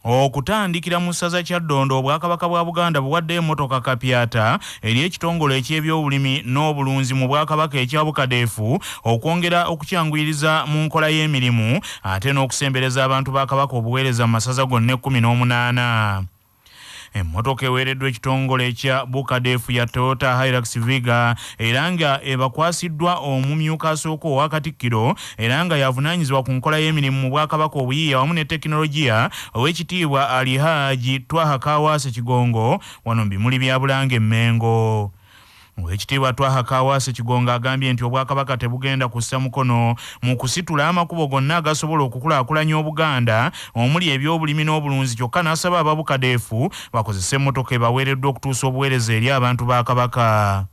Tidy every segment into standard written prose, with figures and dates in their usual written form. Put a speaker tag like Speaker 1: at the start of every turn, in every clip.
Speaker 1: Okutandikira mu ssaza Kyaddondo, Obwakabaka bwa Buganda buwaddeyo emmotoka kapyata eri ekitongole eky'ebyobulimi n'obulunzi mu Bwakabaka ekya Bukadeefu okwongera okukyanguyiriza mu nkola y'emirimu ate n'okusembereza abantu ba Kabaka obuweereza mu masaza gonna 18. Emmotoka eweereddwa ekitongole ekya Bucadef ya Toyota Hilux Viga era nga ebakwasiddwa omumyuka asooka owa Katikkiro era nga y'avunaanyizibwa ku nkola y'emirimu mu Bwakabaka obuyiiya wamu ne tekinologiya Oweekitiibwa Alihaji Twaha Kaawaase Kigongo wano mu bimuli bya Bulange e Mmengo. Oweekitiibwa Twaha Kaawaase Kigongo agambye nti Obwakabaka tebugenda kussa mukono mu kusitula amakubo gonna agasobola okukulaakulanya Obuganda omuli eby'obulimi n'obulunzi kyokka n'asaba aba Bukadeefu bakozese emmotoka ebaweereddwa okutuusa obuweereza eri abantu ba Kabaka.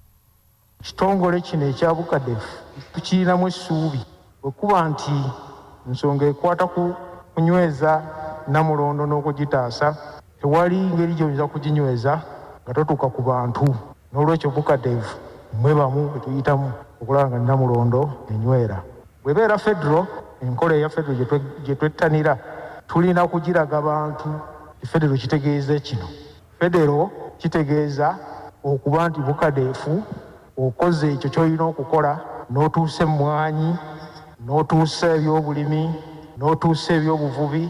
Speaker 2: Ekitongole kino ekya Bucadef tukirinamu essuubi bwe kuba nti nsonga ekwata ku kunyweza Nnamulondo n'okugitaasa, tewali ngeri gy'oyinza kuginyweza nga totuuka ku bantu. Noolwekyo Bucadef mmwe bamu be tuyitamu okulaba nga Nnamulondo enywera. Bw'ebeera Federo, enkola eya Federo gye twettanira tulina kugiraga bantu nti Federo kitegeeza kino. Federo kitegeeza okuba nti Bucadef okoze ekyo ky'olina okukola n'otuusa emmwanyi, n'otuusa ebyobulimi, n'otuusa ebyobuvubi,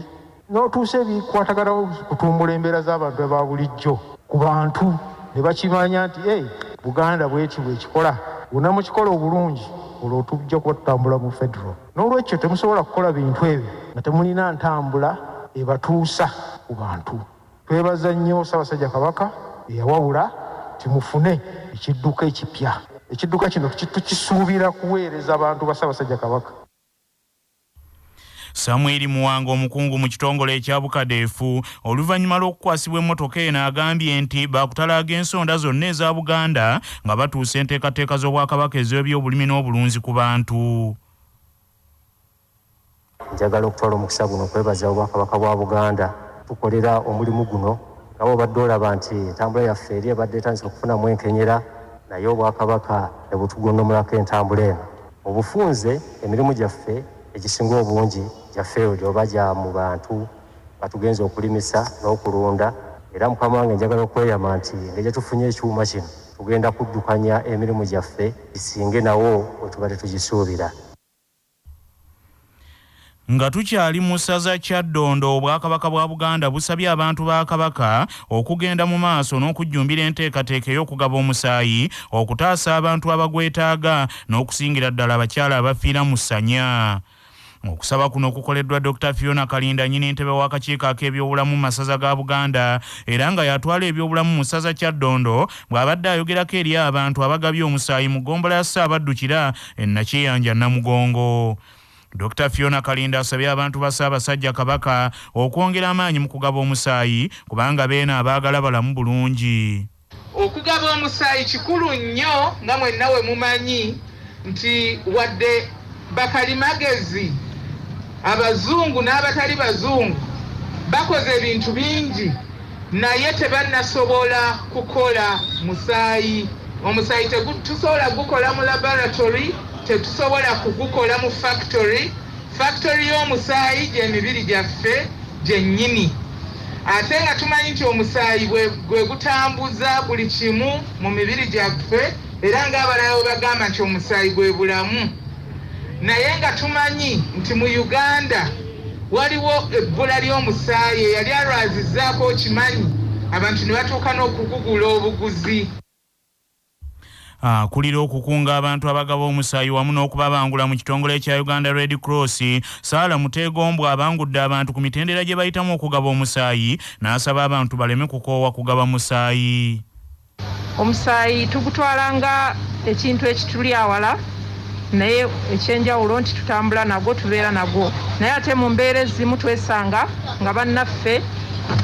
Speaker 2: n'otuusa ebikwatagana kutumbula embeera z'abantu aba bulijjo ku bantu ne bakimanya nti hey, Buganda bweti bwekikola wonna mukikola obulungi olwo tujja kuba tutambula mu federo. N'olwekyo temusobola kukola bintu ebyo nga temulina ntambula ebatuusa ku bantu. Twebaza nnyo Ssaabasajja Kabaka eyawabula nti mufune ekidduka ekipya. Ekidduka kino tukisuubira kuweereza bantu ba Ssaabasajja Kabaka.
Speaker 1: Samwiri Muwanga omukungu mu kitongole ekya Bukadeefu oluvannyuma lw'okukwasibwa emmotoka eno agambye nti baakutalaaga ensonda zonna eza Buganda nga batuusa enteekateeka z'Obwakabaka ez'ebyobulimi n'obulunzi ku bantu.
Speaker 3: Njagala okutwala omukisa guno okwebaza Obwakabaka bwa Buganda tukolera omulimu guno nga bw'obadde olaba nti entambula yaffe eri ebadde etandise okufunamu enkenyera naye Obwakabaka ne butugonnomolako entambula eno. Mu bufunze emirimu gyaffe egisinga obungi gya field oba gya mu bantu nga tugenze okulimisa n'okulunda era mukama wange njagala okweyama nti engeri gye tufunye ekyuma kino tugenda kuddukanya emirimu gyaffe gisinge nawo we tubadde tugisuubira.
Speaker 1: Nga tukyali mu ssaza Kyaddondo, Obwakabaka bwa Buganda busabye abantu ba Kabaka okugenda mu maaso n'okujjumbira enteekateeka ey'okugaba omusaayi okutaasa abantu abagwetaaga n'okusingira ddala abakyala abafiira mu ssanya. Okusaba kuno kukoleddwa Dokita Fiona Kalinda nnyini ntebe w'akakiiko ak'ebyobulamu mu masaza ga Buganda era nga y'atwala ebyobulamu mu ssaza Kyaddondo bw'abadde ayogerako eri abantu abagabye omusaayi mu ggombolola ya Ssaabaddu Kira e Nakiyanja Namugongo. Dokita Fiona Kalinda asabye abantu ba Ssaabasajja Kabaka okwongera amaanyi mu kugaba omusaayi kubanga beeno abaagala balamu bulungi.
Speaker 4: Okugaba omusaayi kikulu nnyo nga mwenna we mumanyi nti wadde bakalimagezi abazungu n'abatali bazungu bakoze ebintu bingi naye tebannasobola kukola musaayi. Omusaayi tetusobola kugukola mu laboratory, tetusobola kugukola mu factory. Factory y'omusaayi gy'emibiri gyaffe gyennyini. Ate nga tumanyi nti omusaayi gwe gutambuza buli kimu mu mibiri gyaffe era ng'abalala bwe bagamba nti omusaayi gwe bulamu. Naye nga tumanyi nti mu Uganda waliwo ebbula ly'omusaayi eyali alwazizzaako okimanyi abantu ne batuuka n'okugugula obuguzi.
Speaker 1: Akulira okukunga abantu abagaba omusaayi wamu n'okubabangula mu kitongole kya Uganda Red Cross, Sarah Mutegombwa abangudde abantu ku mitendera gye bayitamu okugaba omusaayi n'asaba abantu baleme kukoowa kugaba musaayi.
Speaker 5: Omusaayi tugutwala nga ekintu ekituli awala naye eky'enjawulo nti tutambula nagwo, tubeera nagwo naye ate mu mbeera ezimu twesanga nga bannaffe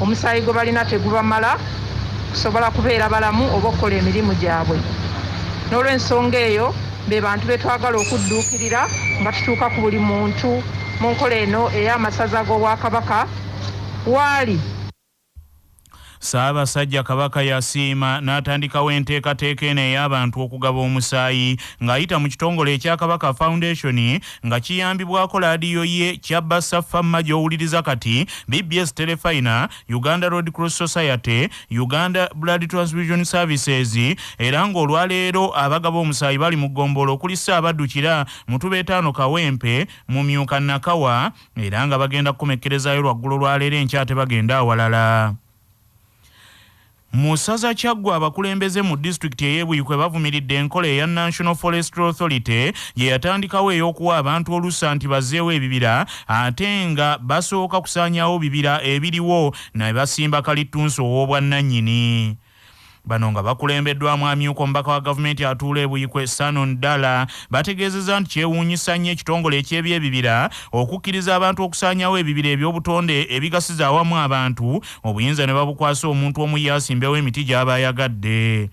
Speaker 5: omusaayi gwe balina tegubamala kusobola kubeera balamu oba okukola emirimu gyabwe. N'olwensonga eyo be bantu be twagala okudduukirira nga tutuuka ku buli muntu mu nkola eno ey'amasaza g'Obwakabaka waali.
Speaker 1: Ssaabasajja Kabaka yasiima n'atandikawo enteekateeka eno ey'abantu okugaba omusaayi ng'ayita mu kitongole ekya Kabaka Foundation nga kiyambibwako laadiyo ye Kyabba Saffamma gy'owuliriza kati, BBS Terefayina, Uganda Red Cross Society, Uganda Blood Transfusion Services era ng'olwaleero abagaba omusaayi bali mu ggombolola okuli Ssaabaddu Kira, Mutuba Etaano Kawempe, Mumyuka Nakawa era nga bagenda kukomekkerezaayo lwaggulo lwaleero enkya ate bagenda awalala. Mu ssaza Kyaggwe abakulembeze mu disitulikiti ey'e Buikwe bavumiridde enkola eya National Forestry Authority gye yatandikawo ey'okuwa abantu olusa nti bazzeewo ebibira ate nga basooka kusaanyaawo bibira ebiriwo ne basimba kalittunsi ow'obwannannyini. Bano nga bakulembeddwamu amyuka omubaka wa gavumenti atuula e Buikwe Sanon Dala bategeezezza nti kyewuunyisa nnyo ekitongole eky'ebyebibira okukkiriza abantu okusaanyaawo ebibira eby'obutonde ebigasiza awamu abantu obuyinza ne babukwasa omuntu omu ye asimbewo emiti gy'aba ayagadde.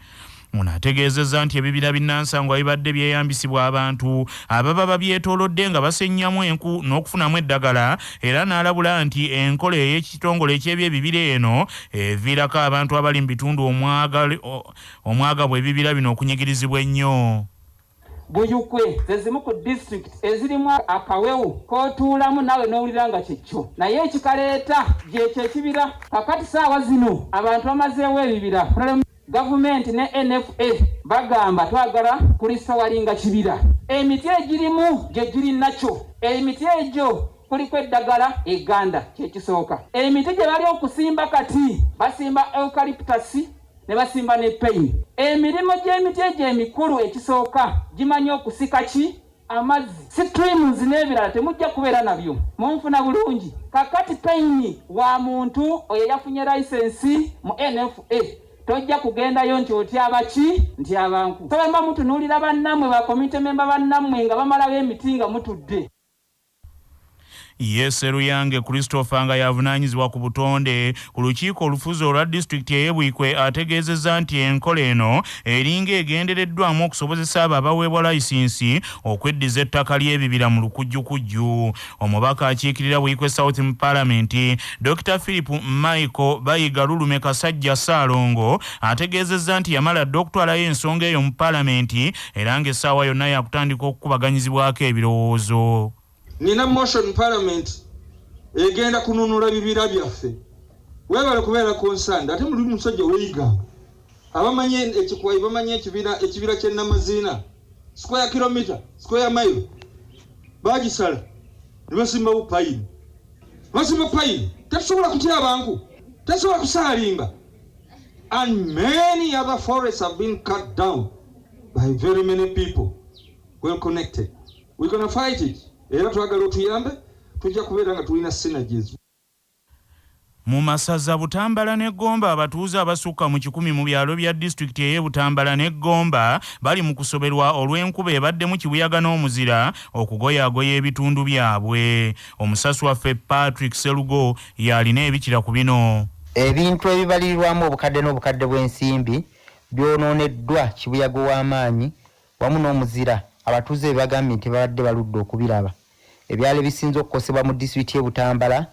Speaker 1: Ono ategeezezza nti ebibira binnansangwa bibadde byeyambisibwa abantu ababa babyetoolodde nga basenyamu enku n'okufunamu eddagala era n'alabula nti enkola ey'ekitongole eky'ebyebibira eno eviirako abantu abali mu bitundu omwagabwa ebibira bino okunyigirizibwa ennyo.
Speaker 6: Buyukwe ze zimu ku disitulikiti ezirimu akawewo k'otuulamu naawe n'owulira nga kyekyo naye ekikaleeta gyekyo ekibira. Kakati saawa zino abantu bamazeewo ebibira. Gavumenti ne NFA bagamba twagala kulisawalinga kibira. Emiti egirimu gye giri nakyo. Emiti egyo kuliko eddagala egganda kyekisooka. Emiti gye bali okusimba kati basimba eucalyptus ne basimba ne peyini. Emirimu gy'emiti egyo emikulu ekisooka gimanyi okusika ki amazzi, streams n'ebirala temujja kubeera nabyo. Munfuna bulungi? Kakati peyini wa muntu oyo eyafunye layisensi mu NFA tojja kugendayo nti otyaba ki nti abantu. So bwe mutunuulira bannammwe ba community member bannammwe nga bamalawo emiti nga mutudde.
Speaker 1: Ye Sseruyange Christopher nga y'avunaanyizibwa ku butonde ku lukiiko olufuzi olwa disitulikiti ey'e Buikwe ategeezezza nti enkola eno eringa egendereddwamu okusobozesa abo abaweebwa layisinsi okweddiza ettaka ly'ebibira mu lukujjukujju. Omubaka akiikirira Buikwe South mu Palamenti, Dokita Philip Michael Bayiga Lulume Kasajja Ssaalongo ategeezezza nti yamala dda okutwalayo ensonga eyo mu Palamenti era ng'essaawa yonna yaakutandika okukubaganyizibwako ebirowoozo.
Speaker 7: Nina motion parliament egenda kununula bibira byaffe. Webale kubeera concerned ate muli musajja weyiga. Abamanyi ekikwayi bamanyi ekibira ekibira kye Namaziina square kilometer square mile bagisala ne basimbawo payini basimba payini tetusobola kutya abantu tetusobola kusaalimba and many other forests have been cut down by very many people well connected. We're gonna fight it. Era twagala otuyambe, tujja kubeera nga tulina synergies.
Speaker 1: Mu masaza Butambala ne Gomba abatuuze abasukka mu 100 mu byalo bya disitulikiti ey'e Butambala ne Gomba bali mu kusoberwa olw'enkuba ebaddemu kibuyaga n'omuzira okugoyaagoya ebitundu byabwe. Omusasi waffe Patrick Serugo y'alina ebikira ku bino.
Speaker 8: Ebintu ebibalirirwamu obukadde n'obukadde bw'ensimbi byonooneddwa kibuyaga ow'amaanyi wamu n'omuzira abatuuze bye bagambye nti babadde baludde okubiraba. Ebyalo ebisinze okukosebwa mu disitulikiti y'e Butambala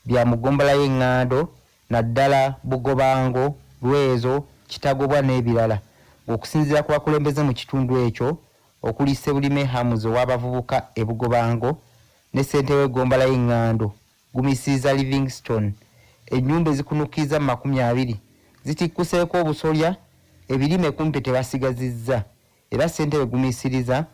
Speaker 8: bya mu ggombolola y'e Ngando naddala Bugobango, Lwezo, Kitagobwa n'ebirala ng'okusinziira ku bakulembeze mu kitundu ekyo okuli Ssebulime Hamuza ow'abavubuka e Bugobango ne ssentebe w'eggombolola y'e Ngando Gumisiriza Livingstone, ennyumba ezikunukkiriza mu 20 zitikkuseeko obusolya, ebirime kumpi tebasigazizza era ssentebe Gumisiriza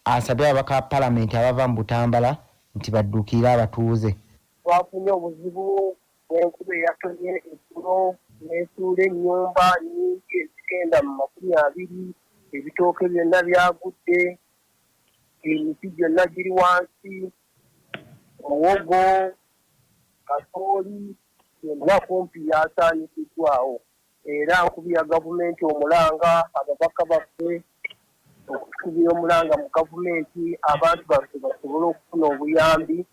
Speaker 8: asabye ababaka ba palamenti abava mu Butambala nti badduukirire abatuuze.
Speaker 9: Twafunye obuzibu bw'enkuba eyatonye eggulo n'esuula ennyumba nnyingi ezigenda mu 20, ebitooke byonna byagudde, emiti gyonna giri wansi, muwogo, kasooli byonna kumpi byasaanyikiddwawo. Era nkubira gavumenti omulanga, ababaka baffe okutukubira omulanga mu gavumenti abantu baffe basobole okufuna obuyambi.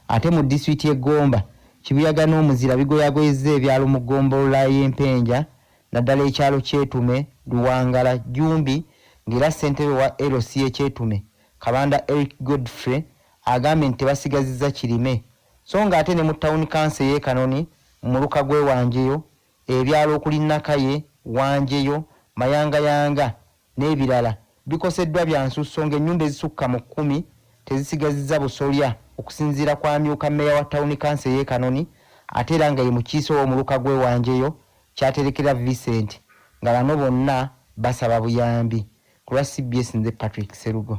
Speaker 8: Ate mu disitulikiti y'e Gomba, kibuyaga n'omuzira bigoyagoyezza ebyalo mu ggombolola y'e Mpenja naddala ekyalo Kyetume, Luwangala, Jjumbi ng'era ssentebe wa LC y'e Kyetume, Kabanda Eric Godfrey agambye nti tebasigazizza kirime so ng'ate ne mu ttawuni kanso ey'e Kanoni mu muluka gw'e Wanjeyo Ebyalo okuli Nakaye, Wanjeyo, Mayangayanga n'ebirala bikoseddwa bya nsusso ng'ennyumba ezisukka mu kkumi tezisigazizza busolya okusinziira ku amyuka mmeeya wa tawuni kanso ey'e Kanoni ate era nga ye mukiise ow'omuluka gw'e Wanjeyo, Kyaterekera Vincent nga bano bonna basaba buyambi. Ku lwa cbs nze Patrick Sserugo.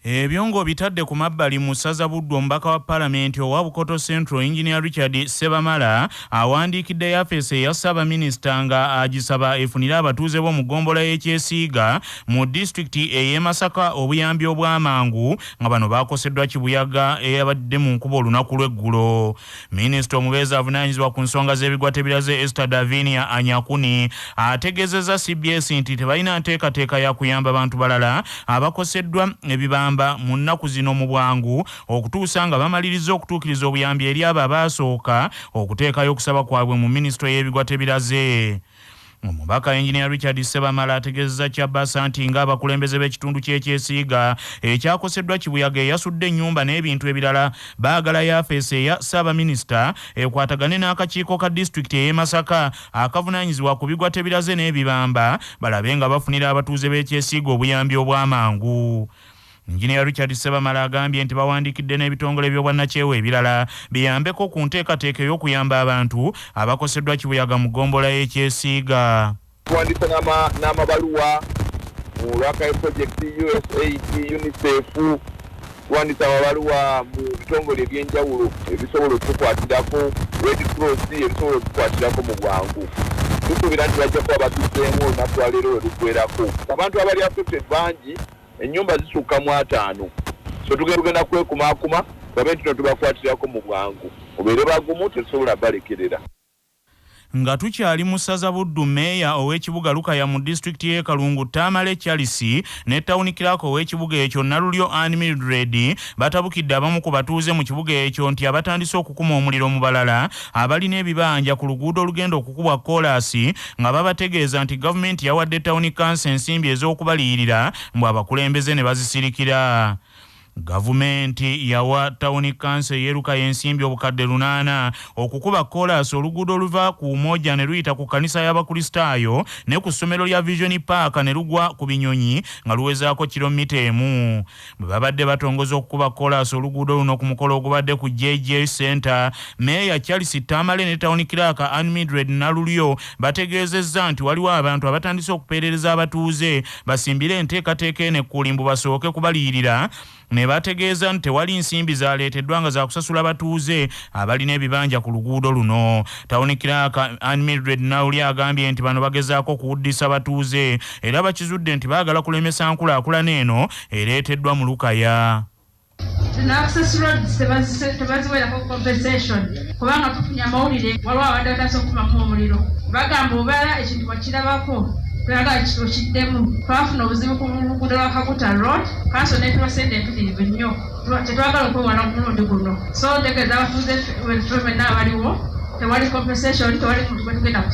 Speaker 1: Ebyo ng'obitadde ku mabbali, mu ssaza Buddu omubaka wa palamenti owa Bukoto Central Engineer Richard Ssebamala awandiikidde yafeesi eya Ssaabaminisita nga agisaba efunire abatuuze b'omu ggombolola y'e Kyesiiga mu disitulikiti ey'e Masaka obuyambi obw'amangu nga bano baakoseddwa kibuyaga eyabadde mu nkuba olunaku lw'eggulo. Minisita omubeezi avunaanyizibwa ku nsonga z'ebigwa tebiraze Esther Davinia Anyakuni ategeezezza cbs nti tebalina nteekateeka ya kuyamba bantu balala abakoseddwa ebibamba mu nnaku zino mu bwangu okutuusa nga bamalirizza okutuukiriza obuyambi eri abo abaasooka okuteekayo okusaba kwabwe mu minisitule y'ebigwa tebiraze. Omubaka Engineer Richard Ssebamala ategeezezza Kyabasa nti ng'abakulembeze b'ekitundu ky'e Kyesiiga ekyakoseddwa kibuyaga eyasudde ennyumba n'ebintu ebirala baagala yafeesi eya Ssaabaminisita ekwatagane n'akakiiko ka disitulikiti ey'e Masaka akavunaanyizibwa ku bigwa tebiraze n'ebibamba balabe nga bafunira abatuuze b'e Kyesiiga obuyambi obw'amangu. Engineer Richard Ssebamala agambye nti bawandiikidde n'ebitongole by'obwannakyewa ebirala biyambeko ku nteekateeka ey'okuyamba abantu abakoseddwa kibuyaga mu ggombolola y'e Kyesiiga.
Speaker 10: Tuwandiise n'amabaluwa mu Rakai Project, USAID, UNICEF, tuwandiise amabaluwa mu bitongole eby'enjawulo ebisobola okutukwatirako, Red Cross ebisobola okutukwatirako mu bwangu. Tusuubira nti bajja kuba batuzzeemu olunaku lwa leero we luggwerako. Abantu abali affected bangi. Ennyumba zisukka mu ataano so tugenda kwekumaakuma tulabe nti no tubakwatirako mu bwangu. Mubeere bagumu tetusobola balekerera.
Speaker 1: Nga tukyali mu ssaza Buddu, Meeya ow'ekibuga Lukaya mu disitulikiti y'e Kalungu, Tamale Charles ne Tawuni Clerk ow'ekibuga ekyo, Nalulyo Ann Mildred batabukidde abamu ku batuuze mu kibuga ekyo nti abatandise okukuma omuliro mu balala abalina ebibanja ku luguudo olugenda okukubwa kkoolaasi nga babategeeza nti gavumenti yawadde tawuni kkanso ensimbi ez'okubaliyirira mbu abakulembeze ne bazisirikira. Gavumenti yawa tawuni kkanso ey'e Lukaya ensimbi obukadde lunaana okukuba kkoolaasi oluguudo oluva ku Umoja ne luyita ku kkanisa y'Abakristaayo ne ku ssomero lya Vision Park ne lugwa ku Binyonyi nga luwezaako kiromita emu. Bwe babadde batongoza okukuba kkoolaasi oluguudo luno ku mukolo ogubadde ku JJ Centre, Meeya Charles Tamale ne Tawuni Kiraaka Ann Mildred Nalulyo bategeezezza nti waliwo abantu abatandise okupeerereza abatuuze basimbire enteekateeka eno ekkuuli mbu basooke kubaliyirira ne bategeeza nti tewali nsimbi zaaleeteddwa nga zakusasula batuuze abalina ebibanja ku luguudo luno. Tawuni Kiraaka Ann Mildred Nalulyo agambye nti bano bagezaako kuwuddisa batuuze era bakizudde nti baagala kulemesa nkulaakulana eno ereeteddwa mu Lukaya.
Speaker 11: Zino access roads tebaziwerako compensation kubanga tufunye amawulire waliwo abadde batandise okukumamu omuliro bagamba oba ekintu wakirabako toyagala okiddemu. Twafuna obuzibu ku luguudo lwa Kaguta Road, kanso netuwa sente empitirivu nnyo kyetwagala okwewala ku mulundi guno. So ntegeeza abatuuze ffe benna abaliwo tewali compensation, tewali muntu gwe tugenda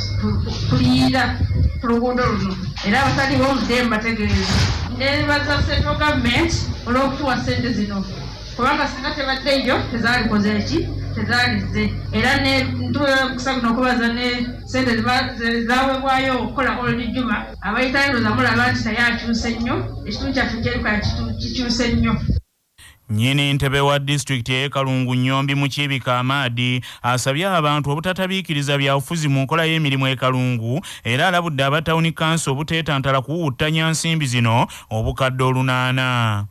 Speaker 11: kuliyirira ku luguudo luno era abataliwo muddeemu bategeeza. Neebaza central government olw'okutuwa ssente zino kubanga singa tebadde yo tezaalikoze eki tezaalizze era ntukusa guno okubaza ne ssente zaweebwayo okukola Old Juma abayitayo ndowooza mulaba nti naye akyuse nnyo ekitundu kyaffe kyerukaya kikyuse nnyo.
Speaker 1: Nnyini ntebe wa disitulikiti ey'e Kalungu Nyombi Mukiibi Kamaadi asabye abantu obutatabiikiriza byabufuzi mu nkola y'emirimu e Kalungu era alabudde aba tawuni kkanso obuteetantala kuwuwuttanya nsimbi zino obukadde olunaana.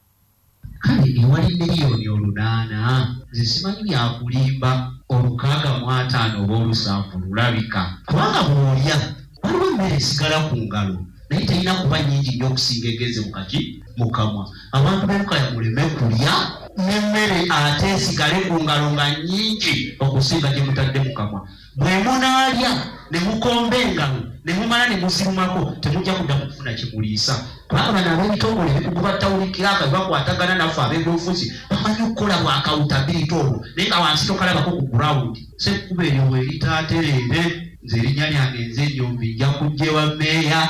Speaker 12: Kale ewali miliyoni olunaana nze simanyi bya kulimba, olukaaga mu ataano oba olusanvu lulabika. Kubanga bw'olya waliwo emmere esigala ku ngalo naye terina kuba nnyingi nnyo okusinga egenze mu kaki mu kamwa. Abantu b'e Lukaya muleme kulya n'emmere ate esigale ku ngalo nga nnyingi okusinga gye mutadde mu kamwa. Bwe munaalya ne mukomba engalo ne mumala ne muzirumako temujja kuddamu kufuna kimuliisa kubanga bano ab'ebitongole ebikugu ba tawuni kiraaka bwe bakwatagana naffe ab'ebyobufuzi bamanyi okukola bwa akawutabiriti obwo naye nga wansi tokalabako ku gurawundi. Ssekkubo eryo bwe litaatereere nze erinnya lyange nze Nyombi nja kujja ewa mmeeya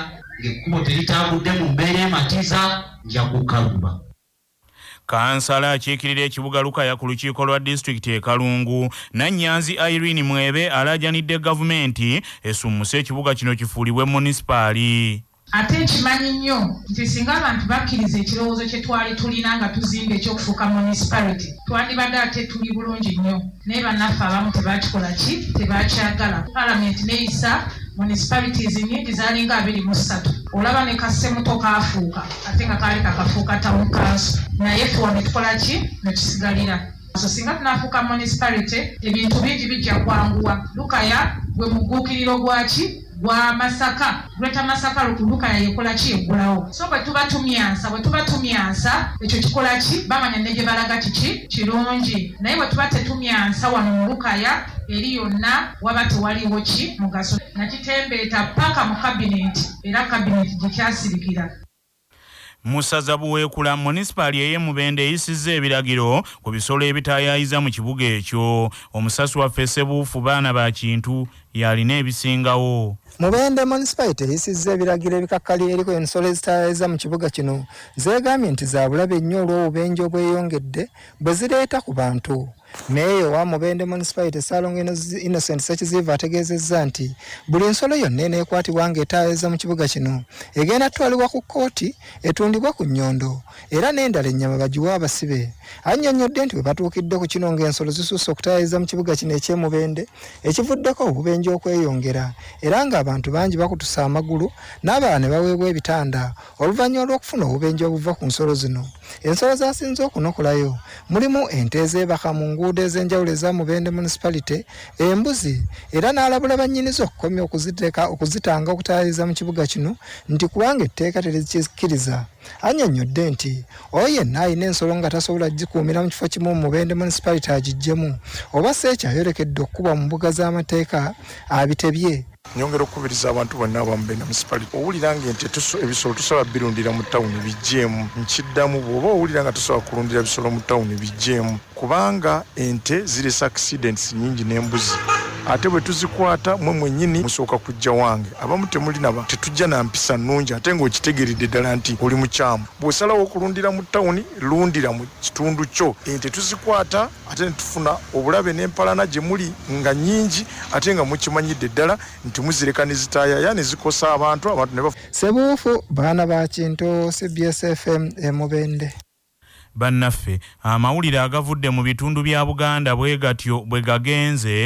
Speaker 12: ng'ekkubo teritambudde mu mbeera ematiza nja kukaluba.
Speaker 1: Kansala akiikirira ekibuga Lukaya ku lukiiko lwa disitulikiti e Kalungu, Nannyanzi Irene Mwebe alaajanidde gavumenti esummuse ekibuga kino kifuulibwe munisipaali.
Speaker 4: Ate nkimanyi nnyo nti singa abantu bakkiriza ekirowoozo kye twali tulina nga tuzimba eky'okufuuka municipality, twandibadde ate tuli bulungi nnyo. Naye bannaffe abamu tebaakikola ki? Tebaakyagala. Palamenti n'eyisa municipalities nnyingi zaalinga 23. Olaba ne ka Ssemuto kaafuuka ate nga kaali kakafuuka town council. Naye ffe wano ne tukola ki? Ne tusigalira. So singa tunaafuuka municipality ebintu bingi bijja kwanguwa. Lukaya gwe mugguukiriro gwa ki? Gwa Masaka. Greater Masaka Lukaya yekola ki? Eggulawo. So bwe tuba tumyansa, bwe tuba tumyansa ekyo kikola ki? Bamanya ne gye balaga kiki? Kirungi. Naye bwe tuba tetumyansa wano mu Lukaya eri yonna waba tewaliiwo ki? Mugaso. Nakitembeeta ppaka mu kabinenti era kabinenti gye kyasirikira.
Speaker 1: Mu ssaza Buweekula, munisipaali ey'e Mubende eyisizza ebiragiro ku bisolo ebitayaayiza mu kibuga ekyo. Omusasi waffe Ssebuufu Baana ba Kintu y'alina ebisingawo.
Speaker 13: Mubende Municipality eyisizza ebiragiro ebikakkali eri ensolo ezitayaayiza mu kibuga kino zeegambye nti za bulabe nnyo olw'obubenje obweyongedde bwe zireeta ku bantu. Meeya owa Mubende Municipality Ssaalongo Innocent Ssekiziyivu ategeezezza nti buli nsolo yonna eneekwatibwa ng'etaayayiza mu kibuga kino egenda kutwalibwa ku kkooti etundibwe ku nnyondo era n'endala ennyama bagiwe abasibe. Annyonnyodde nti we batuukidde ku kino ng'ensolo zisusse okutaayayiza mu kibuga kino eky'e Mubende ekivuddeko obubenje okweyongera era ng'abantu bangi bakutuse amagulu n'abalala ne baweebwa ebitanda oluvannyuma lw'okufuna obubenje obuva ku nsolo zino. Ensolo z'asinze okunokolayo mulimu ente ezeebaka mu nguudo ez'enjawulo eza Mubende Municipality, embuzi era n'alabula bannyinizo okukomya okuziteeka okuzitanga okutaayiza mu kibuga kino nti kubanga etteeka terikikkiriza. Annyonnyodde nti oyo yenna alina ensolo nga tasobola kugikuumira mu kifo kimu mu Mubende Municipality agiggyemu oba si ekyo ayolekedde okukubwa mu mbuga z'amateeka abitebye.
Speaker 14: Nyongera okukubiriza abantu bonna aba Mubende Municipality, owulira nga ente ebisolo tosobola birundira mu tawuni biggyeemu. Nkiddamu, bw'oba owulira nga tosobola kulundira bisolo mu tawuni biggyeemu, kubanga ente zireese accidents nnyingi n'embuzi. Ate bwe tuzikwata mwe mwennyini musooka kujja wange, abamu temuli na tetujja na mpisa nnungi ate ng'okitegeeredde ddala nti oli mukyamu. Bw'osalawo okulundira mu tawuni, lundira mu kitundu kyo. Ente tuzikwata ate ne tufuna obulabe n'empalana gye muli nga nnyingi ate nga mukimanyidde ddala nti muzireka ne zitaayaya ne zikosa abantu, abantu ne bafa.
Speaker 13: Ssebuufu, Baana ba Kintu, cbs FM e Mubende.
Speaker 1: Bannaffe, amawulire agavudde mu bitundu bya Buganda bwe gatyo bwe gagenze.